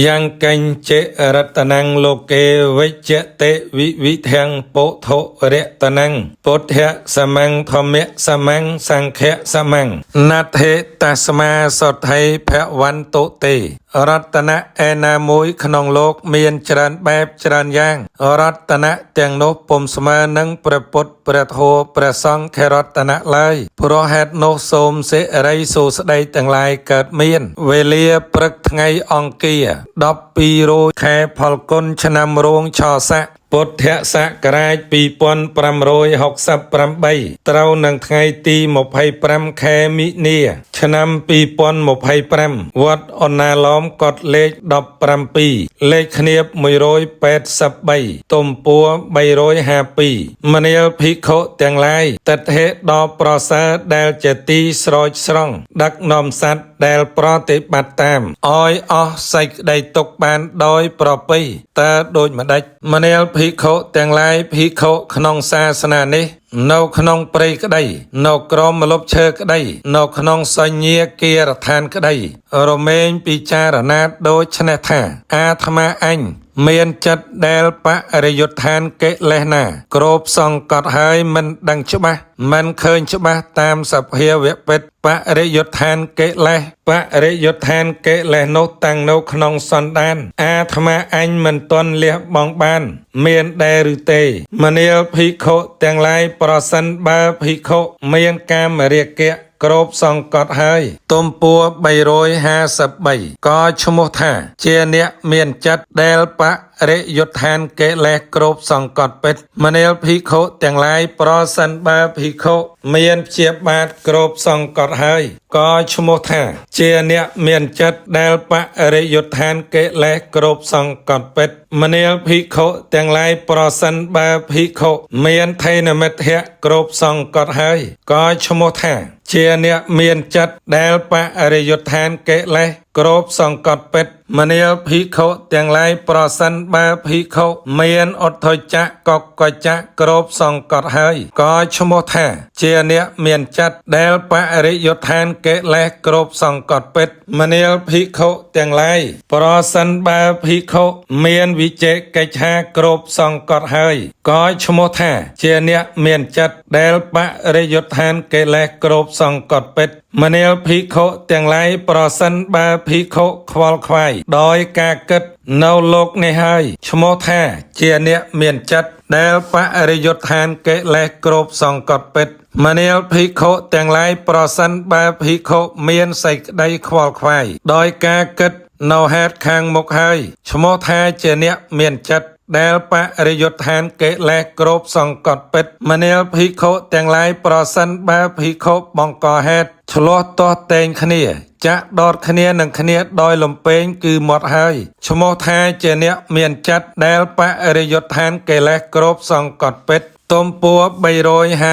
យ៉ាងកញ្ចិរតនំលោកេវិជ្ជតិវិវិធំពុទ្ធរតនំពុទ្ធសមੰធម្មសមੰសង្ឃសមੰណដ្ឋិតស្មាសទ្ធិភវន្តុទេរតនៈឯណាមួយក្នុងលោកមានច្រើនបែបច្រើនយ៉ាងរតនៈទាំងនោះពុំស្មើនឹងព្រះពុទ្ធព្រះធម៌ព្រះសង្ឃរតនៈឡើយព្រោះហេតុនោះសូមសិរីសួស្តីទាំងឡាយកើតមានវេលាព្រឹកថ្ងៃអង្គារ12រោចខែផលគុណឆ្នាំរោងឆស័កពុទ្ធសករាជ2568ត្រូវនឹងថ្ងៃទី25ខែមិនិនាឆ្នាំ2025វត្តអណ្ណាឡោមកត់លេខ17លេខគ្នាប183ទំព័រ352មនាលភិក្ខុទាំងឡាយតថេដ៏ប្រសើរដែលជាទីស្រោចស្រង់ដឹកនាំសត្វដែលប្រតិបត្តិតាមឲ្យអស់សេចក្តីទុក្ខបានដោយប្រពៃតើដូចម្ដេចមនាលភិក្ខុទាំងឡាយភិក្ខុក្នុងសាសនានេះនៅក្នុងព្រៃក្តីនៅក្រោមម្លប់ឈើក្តីនៅក្នុងសញ្ញាគារដ្ឋានក្តីរមែងពិចារណាដូច្នេះថាអាត្មាអញមានចិត្តដែលបរិយុទ្ធានកិលេសណាគ្របសង្កត់ហើយមិនដឹងច្បាស់មិនឃើញច្បាស់តាមសភាវៈពិតបរិយុទ្ធានកិលេសបរិយុទ្ធានកិលេសនោះតាំងនៅក្នុងសន្តានអាត្មាអញមិនទាន់លះបង់បាន មានដែរឬទេមនាលភិក្ខុទាំងឡាយប្រសិនបើភិក្ខុមានកាមរាគៈគ្របសង្កត់ហើយទំព័រ353ក៏ឈ្មោះថាជាអ្នកមានចិត្តដែលបរិយុទ្ធានកិលេសគ្របសង្កត់ពិតមនាលភិក្ខុទាំងឡាយប្រសិនបើភិក្ខុមានព្យាបាទគ្របសង្កត់ហើយក៏ឈ្មោះថាជាអ្នកមានចិត្តដែលបរិយុទ្ធានកិលេសគ្របសង្កត់ពិតមនាលភិក្ខុទាំងឡាយប្រសិនបើភិក្ខុមានថេនមិទ្ធៈគ្របសង្កត់ហើយក៏ឈ្មោះថាជាអ្នកមានចិត្តដែលបរិយុទ្ធានកិលេសគ្របសង្កត់ពិតមនាលភិក្ខុទាំងឡាយប្រសិនបើភិក្ខុមានឧទ្ធចៈកកច្ចៈគ្របសង្កត់ហើយក៏ឈ្មោះថាជាអ្នកមានចិត្តដែលបរិយុទ្ធានកិលេសគ្របសង្កត់ពិតមនាលភិក្ខុទាំងឡាយប្រសិនបើភិក្ខុមានវិជិកិច្ឆាគ្របសង្កត់ហើយក៏ឈ្មោះថាជាអ្នកមានចិត្តដែលបរិយុទ្ធានកិលេសគ្របសង្កត់ពិតមនាលភិក្ខុទាំងឡាយប្រសិនបើភិក្ខុខ្វល់ខ្វាយដោយការគិតនៅលោកនេះហើយឈ្មោះថាជាអ្នកមានចិត្តដែលបរិយុទ្ធានកិលេសគ្របសង្កត់ពិតមនាលភិក្ខុទាំងឡាយប្រសិនបើភិក្ខុមានសេចក្តីខ្វល់ខ្វាយដោយការគិតនៅហេតុខាងមុខហើយឈ្មោះថាជាអ្នកមានចិត្តដែលបរិយុទ្ធានកិលេសគ្របសង្កត់ពិតមនាលភិក្ខុទាំងឡាយប្រសិនបើភិក្ខុបង្កហេតុឆ្លោះទាស់ទែងគ្នាចាក់ដតគ្នានឹងគ្នាដោយលំពេងគឺមាត់ហើយឈ្មោះថាជាអ្នកមានចិត្តដែលបរិយុទ្ធានកិលេសគ្របសង្កត់ពិតទំព័រ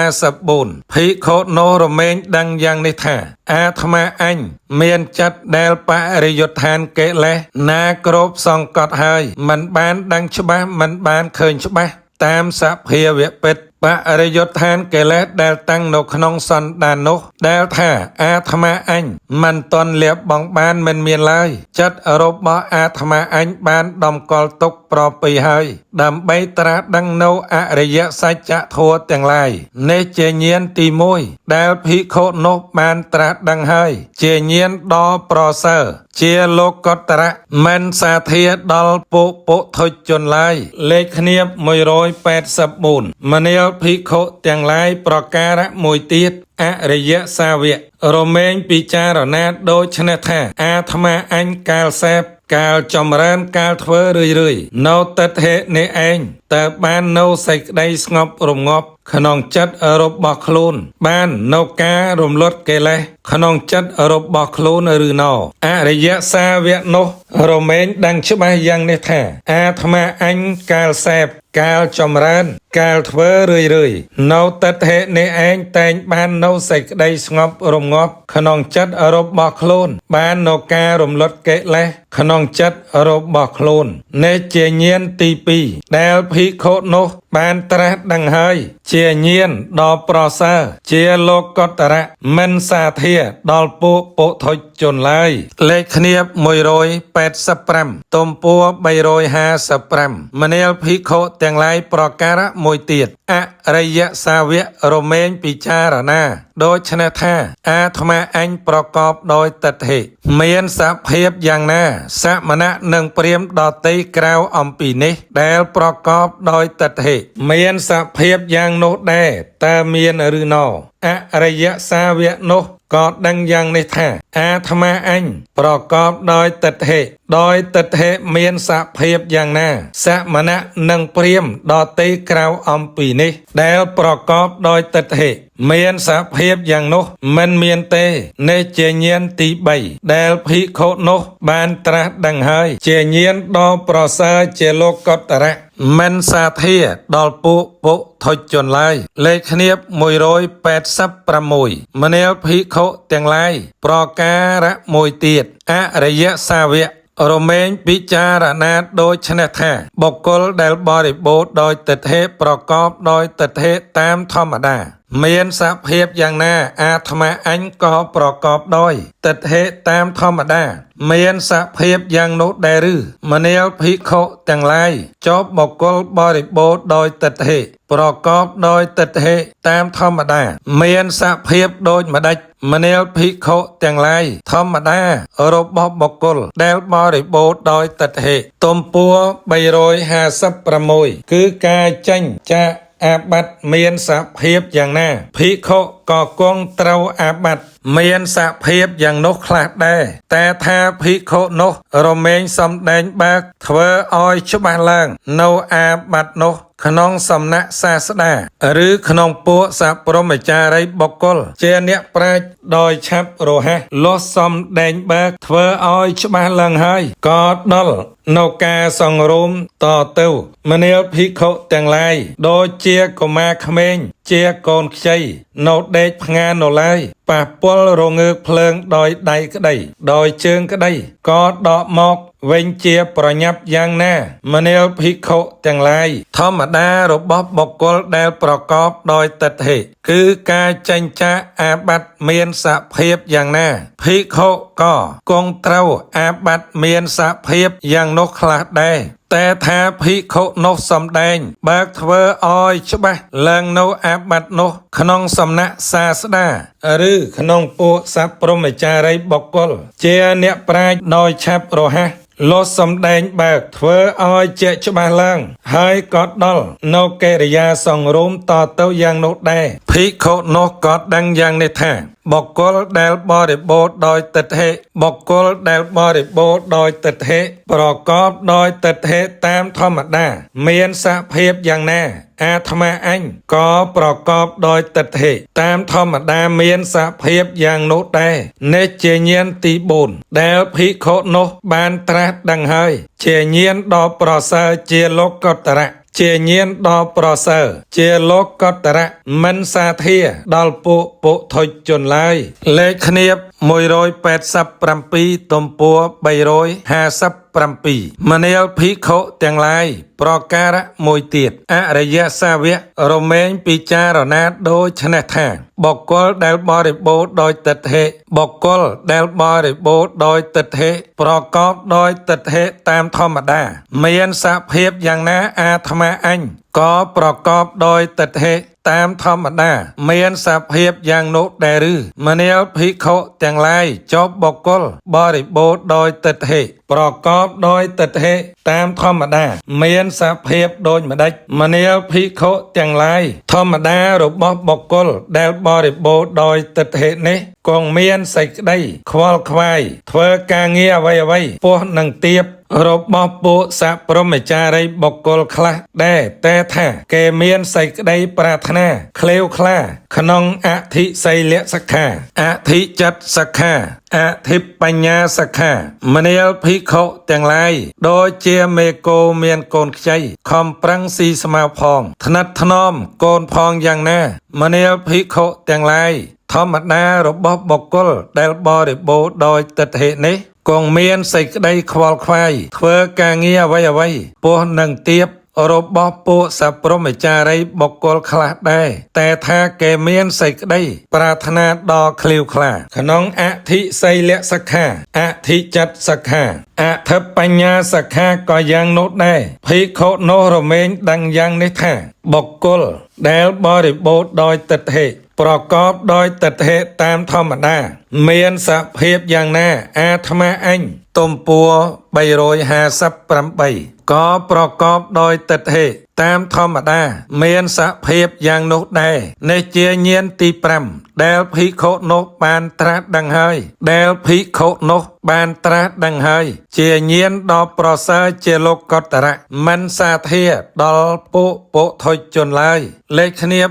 354ភិក្ខុនោះរមែងដឹងយ៉ាងនេះថាអាត្មាអញមានចិត្តដែលបរិយុទ្ធានកិលេសណាគ្របសង្កត់ហើយមិនបានដឹងច្បាស់មិនបានឃើញច្បាស់តាមសភាវៈពិតបរិយុទ្ធានកិលេសដែលតាំងនៅក្នុងសន្តាននោះដែលថាអាត្មាអញមិនទាន់លះបង់បានមិនមានឡើយចិត្តរបស់អាត្មាអញបានតម្កល់ទុកប្រពៃហើយដើម្បីត្រាស់ដឹងនៅអរិយសច្ចធម៌ទាំងឡាយនេះជាញាណទី1ដែលភិក្ខុនោះបានត្រាស់ដឹងហើយជាញាណដ៏ប្រសើរជាលោកតរៈមិនសាធាដល់ពុពុធជនឡើយលេខគ្នា184មនាលភិក្ខុទាំងឡាយប្រការៈមួយទៀតអរិយសាវៈរមែងពិចារណាដូច្នេះថាអាត្មាអញកាលសេពកាលចម្រើនកាលធ្វើរឿយរឿយនៅតថេនេះឯងតើបាននៅសេចក្តីស្ងប់រងាប់ក្នុងចិត្តរបស់ខ្លួនបាននៅការរំលត់កិលេសក្នុងចិត្តរបស់ខ្លួនឬណអរិយសាវៈនោះរមែងដឹងច្បាស់យ៉ាងនេះថាអាត្មាអញកាលសេពកាលចម្រើន កាលធ្វើរឿយៗនៅទិដ្ឋិនេះឯងតែងបាននៅសេចក្តីស្ងប់រងាប់ក្នុងចិត្តរបស់ខ្លួន បាននៅការរំលត់កិលេសក្នុងចិត្តរបស់ខ្លួននេះជាញាណទី2ដែលភិក្ខុនោះបានត្រាស់ដឹងហើយ ជាញាណដ៏ប្រសើរជាលោកតរៈមិនសាធាដល់ពួកពុថុជនឡើយលេខគ្នា185ទំព័រ355មនាលភិក្ខុទាំងឡាយប្រការមួយទៀតអរិយសាវៈរមែងពិចារណា ដូច្នេះថា អាត្មាអញប្រកបដោយទិដ្ឋិមានសភាពយ៉ាងណា សមណៈនិងព្រាហ្មណ៍ដទៃក្រៅអំពីនេះ ដែលប្រកបដោយទិដ្ឋិមានសភាពយ៉ាងនោះដែរតើមានឬណអរិយសាវៈនោះក៏ដឹងយ៉ាងនេះថា អាត្មាអញប្រកបដោយទិដ្ឋិដោយទិដ្ឋិមានសភាពយ៉ាងណា សមណៈនិងព្រាហ្មណ៍ដទៃក្រៅអំពីនេះ ដែលប្រកបដោយទិដ្ឋិមានសភាពយ៉ាងនោះមិនមានទេនេះជាញាណទី3ដែលភិក្ខុនោះបានត្រាស់ដឹងហើយ ជាញាណដ៏ប្រសើរជាលោកតរៈមិនសាធាដល់ពួកពុថុជនឡើយលេខគ្នា186មនាលភិក្ខុទាំងឡាយប្រការមួយទៀតអរិយសាវៈរមែងពិចារណាដូច្នេះថាបុគ្គលដែលបរិបូរណ៍ដោយទិដ្ឋិប្រកបដោយទិដ្ឋិតាមធម្មតា មានសភាពយ៉ាងណាអាត្មាអញក៏ប្រកបដោយទិដ្ឋិតាមធម្មតា មានសភាពយ៉ាងនោះដែរឬមនាលភិក្ខុទាំងឡាយចប់បុគ្គលបរិបូរណ៍ដោយទិដ្ឋិប្រកបដោយទិដ្ឋិតាមធម្មតា មានសភាពដូចម្ដេចមនាលភិក្ខុទាំងឡាយធម្មតារបស់បុគ្គលដែលបរិបូរណ៍ដោយទិដ្ឋិទំព័រ356គឺការចេញចាកអាបត្តិមានសភាពយ៉ាងណាភិក្ខុក៏គង់ត្រូវអាបត្តិមានសភាពយ៉ាងនោះខ្លះដែរតែថាភិក្ខុនោះរមែងសំដែងបើកធ្វើឲ្យច្បាស់ឡើងនៅអាបត្តិនោះក្នុងសំណាក់សាស្តាឬក្នុងពួកសព្រហ្មចារីបុគ្គលជាអ្នកប្រាជ្ញដោយឆាប់រហ័សលោះសំដែងបើកធ្វើឲ្យច្បាស់ឡើងហើយក៏ដល់នៅការសង្រួមតទៅមនាលភិក្ខុទាំងឡាយដូចជាកុមារក្មេងជាកូនខ្ចីនៅដេកផ្ងានៅឡើយប៉ះពាល់រងើកភ្លើងដោយដៃក្តីដោយជើងក្តីក៏ដកមកវិញជាប្រញាប់យ៉ាងណាមនាលភិក្ខុទាំងឡាយធម្មតារបស់បុគ្គលដែលប្រកបដោយទិដ្ឋិគឺការចេញចាកអាបត្តិមានសភាពយ៉ាងណាភិក្ខុក៏គង់ត្រូវអាបត្តិមានសភាពយ៉ាងនោះខ្លះដែរតែថាភិក្ខុនោះសំដែងបើកធ្វើឲ្យច្បាស់ឡើងនៅអាបត្តិនោះក្នុងសំណាក់សាស្តាឬក្នុងពួកសព្រហ្មចារីបុគ្គលជាអ្នកប្រាជ្ញដោយឆាប់រហ័សលោះសំដែងបើកធ្វើឲ្យជាក់ច្បាស់ឡើង ហើយក៏ដល់នៅកិរិយាសង្រួមតទៅយ៉ាងនោះដែរភិក្ខុនោះក៏ដឹងយ៉ាងនេះថាបុគ្គលដែលបរិបូរណ៍ដោយទិដ្ឋិបុគ្គលដែលបរិបូរណ៍ដោយទិដ្ឋិប្រកបដោយទិដ្ឋិតាមធម្មតា មានសភាពយ៉ាងណា អាត្មាអញក៏ប្រកបដោយទិដ្ឋិតាមធម្មតាមានសភាពយ៉ាងនោះដែរនេះជាញាណទី4ដែលភិក្ខុនោះបានត្រាស់ដឹងហើយ ជាញាណដ៏ប្រសើរជាលោកតរៈជាញាណដ៏ប្រសើរជាលោកតរៈមិនសាធាដល់ពួកពុថុជនឡើយលេខគ្នា187ទំព័រ357មនាលភិក្ខុទាំងឡាយប្រការមួយទៀតអរិយសាវៈរមែងពិចារណាដូច្នេះថាបុគ្គលដែលបរិបូរណ៍ដោយទិដ្ឋិបុគ្គលដែលបរិបូរណ៍ដោយទិដ្ឋិប្រកបដោយទិដ្ឋិតាមធម្មតា មានសភាពយ៉ាងណាអាត្មាអញក៏ប្រកបដោយទិដ្ឋិតាមធម្មតា មានសភាពយ៉ាងនោះដែរឬមនាលភិក្ខុទាំងឡាយចប់បុគ្គលបរិបូរណ៍ដោយទិដ្ឋិប្រកបដោយទិដ្ឋិតាមធម្មតា មានសភាពដូចម្ដេចមនាលភិក្ខុទាំងឡាយធម្មតារបស់បុគ្គលដែលបរិបូរណ៍ដោយទិដ្ឋិនេះគង់មានសេចក្តីខ្វល់ខ្វាយធ្វើការងារអ្វីៗពោះនឹងទៀបរបស់ពួកសព្រហ្មចារីបុគ្គលខ្លះដែរតែថាគេមានសេចក្តីប្រាថ្នាក្លេវក្លា ក្នុងអធិសីលសិក្ខាអធិចិត្តសិក្ខាអធិបញ្ញាសិក្ខាមនាលភិក្ខុទាំងឡាយដូចជាមេគោមានកូនខ្ចីខំប្រឹងស៊ីស្មៅផងថ្និតថ្នមកូនផងយ៉ាងណាមនាលភិក្ខុទាំងឡាយធម្មតារបស់បុគ្គលដែលបរិបូរណ៍ដោយទិដ្ឋិនេះគង់មានសេចក្តីខ្វល់ខ្វាយធ្វើការងារអ្វីៗពោះនឹងទៀបរបស់ពួកសព្រហ្មចារីបុគ្គលខ្លះដែរតែថាគេមានសេចក្តីប្រាថ្នាដ៏ក្លៀវក្លាក្នុងអធិសីលសិក្ខាអធិចិត្តសិក្ខាអធិបញ្ញាសិក្ខាក៏យ៉ាងនោះដែរភិក្ខុនោះរមែងដឹងយ៉ាងនេះថាបុគ្គលដែលបរិបូរណ៍ដោយទិដ្ឋិប្រកបដោយទិដ្ឋិតាមធម្មតាមានសភាពយ៉ាងណាអាត្មាអញទំពួរ358ក៏ប្រកបដោយទិដ្ឋិតាមធម្មតាមានសភាពយ៉ាងនោះដែរនេះជាញាណទី5ដែលភិក្ខុនោះបានត្រាស់ដឹងហើយដែលភិក្ខុនោះបានត្រាស់ដឹងហើយជាញាណដ៏ប្រសើរជាលោកតរៈមិនសាធាដល់ពួកពុថុជនឡើយលេខគ្នា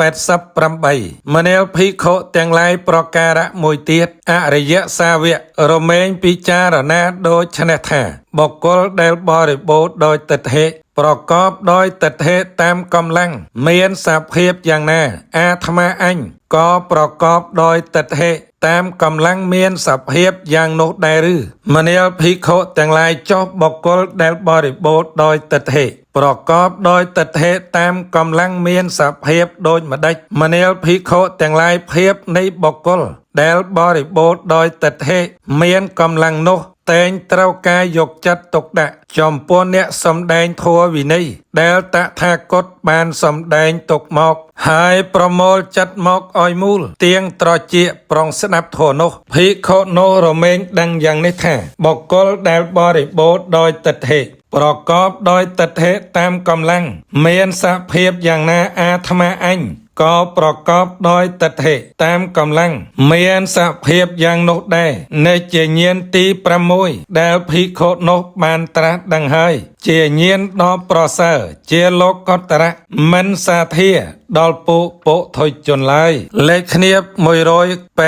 188មនាលភិក្ខុទាំងឡាយប្រការៈមួយទៀតអរិយសាវករមែងពិចារណាដូចឆេះថាបុគ្គលដែលបរិបូរណ៍ដោយទិដ្ឋិប្រកបដោយទិដ្ឋិតាមកម្លាំងមានសភាពយ៉ាងណាអាត្មាអញក៏ប្រកបដោយទិដ្ឋិតាមកម្លាំងមានសភាពយ៉ាងនោះដែរឬមនាលភិក្ខុទាំងឡាយចុះបុគ្គលដែលបរិបូរណ៍ដោយទិដ្ឋិប្រកបដោយទិដ្ឋិតាមកម្លាំងមានសភាពដូចម្ដេចមនាលភិក្ខុទាំងឡាយភាពនៃបុគ្គលដែលបរិបូរណ៍ដោយទិដ្ឋិមានកម្លាំងនោះតែងត្រូវការយកចិត្តទុកដាក់ចំពោះអ្នកសម្ដែងធម៌វិន័យដែលតថាគតបានសម្ដែងទុកមកហើយប្រមូលចិត្តមកឲ្យមូលទៀងត្រចៀកប្រុងស្ដាប់ធម៌នោះភិក្ខុនោះរមែងដឹងយ៉ាងនេះថាបុគ្គលដែលបរិបូរណ៍ដោយទិដ្ឋិប្រកបដោយទិដ្ឋិតាមកម្លាំងមានសភាពយ៉ាងណាអាត្មាអញក៏ប្រកបដោយទិដ្ឋិតាមកម្លាំងមានសភាពយ៉ាងនោះដែរនេះជាញាណទី6ដែលភិក្ខុនោះបានត្រាស់ដឹងហើយជាញាណដ៏ប្រសើរជាលោកតរៈមិនសាធាដល់ពួកពុថុជនឡើយលេខគ្នា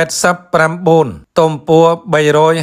189ទំពួរ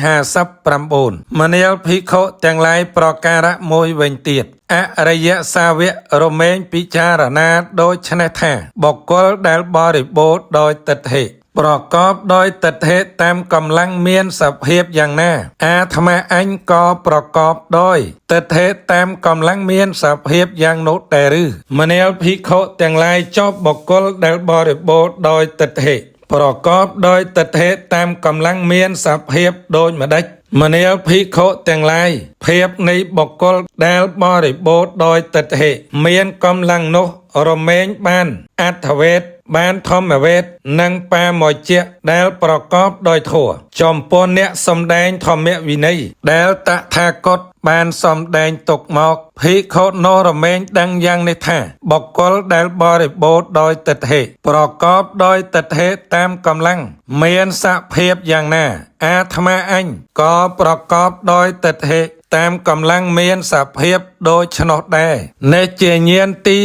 359មនាលភិក្ខុទាំងឡាយប្រការៈមួយវិញទៀតអរិយសាវករមែងពិចារណាដូចឆេះថាបុគ្គលដែលបរិបូរណ៍ដោយទិដ្ឋិប្រកបដោយទិដ្ឋិតាមកម្លាំងមានសភាពយ៉ាងណាអាត្មាអញក៏ប្រកបដោយទិដ្ឋិតាមកម្លាំងមានសភាពយ៉ាងនោះដែរឬមនាលភិក្ខុទាំងឡាយចុះបុគ្គលដែលបរិបូរណ៍ដោយទិដ្ឋិប្រកបដោយទិដ្ឋិតាមកម្លាំងមានសភាពដូចម្ដេចមនាលភិក្ខុទាំងឡាយភាពនៃបុគ្គលដែលបរិបូរណ៍ដោយទិដ្ឋិមានកម្លាំងនោះរមែងបានអត្ថវេទបានធម្មវេទនិងបាមជ្ជៈដែលប្រកបដោយធម៌ចំពោះអ្នកសម្ដែងធម្មវិន័យដែលតថាគតបានសម្ដែងទុកមកភិក្ខុនោះរមែងដឹងយ៉ាងនេះថាបុគ្គលដែលបរិបូរណ៍ដោយទិដ្ឋិប្រកបដោយទិដ្ឋិតាមកម្លាំងមានសភាពយ៉ាងណាអាត្មាអញក៏ប្រកបដោយទិដ្ឋិតាមកម្លាំងមានសភាពដូចឆ្នោះដែរនេះជាញាណទី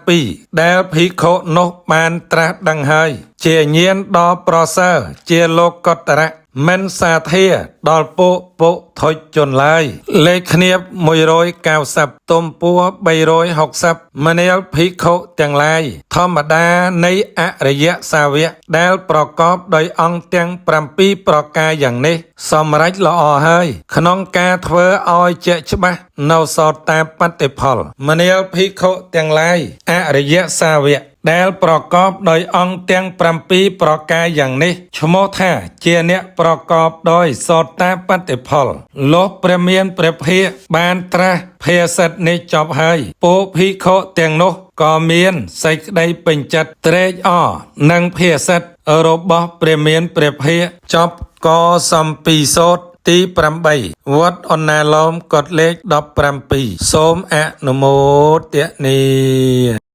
7ដែលភិក្ខុនោះបានត្រាស់ដឹងហើយជាញាណដ៏ប្រសើរជាលោកតរៈមិនសាធាដល់ពួកពុថុជនឡើយលេខគ្នា190ទំពួរ360មនាលភិក្ខុទាំងឡាយធម្មតានៃអរិយសាវកដែលប្រកបដោយអង្គទាំង7ប្រការយ៉ាងនេះសម្រេចល្អហើយក្នុងការធ្វើឲ្យជាក់ច្បាស់នៅសោតាបត្តិផលមនាលភិក្ខុទាំងឡាយអរិយសាវកដែលប្រកបដោយអង្គទាំង7ប្រការយ៉ាងនេះឈ្មោះថាជាអ្នកប្រកបដោយសោតាបត្តិផលលុះព្រះមានព្រះភិក្ខបានត្រាស់ភាសិតនេះចប់ហើយពួកភិក្ខុទាំងនោះក៏មានសេចក្តីពេញចិត្តត្រេកអរនឹងភាសិតរបស់ព្រះមានព្រះភិក្ខចប់កសំពីសោតទី8វត្តអណ្ណាលោមកុដលេខ17សូមអនុមោទនា។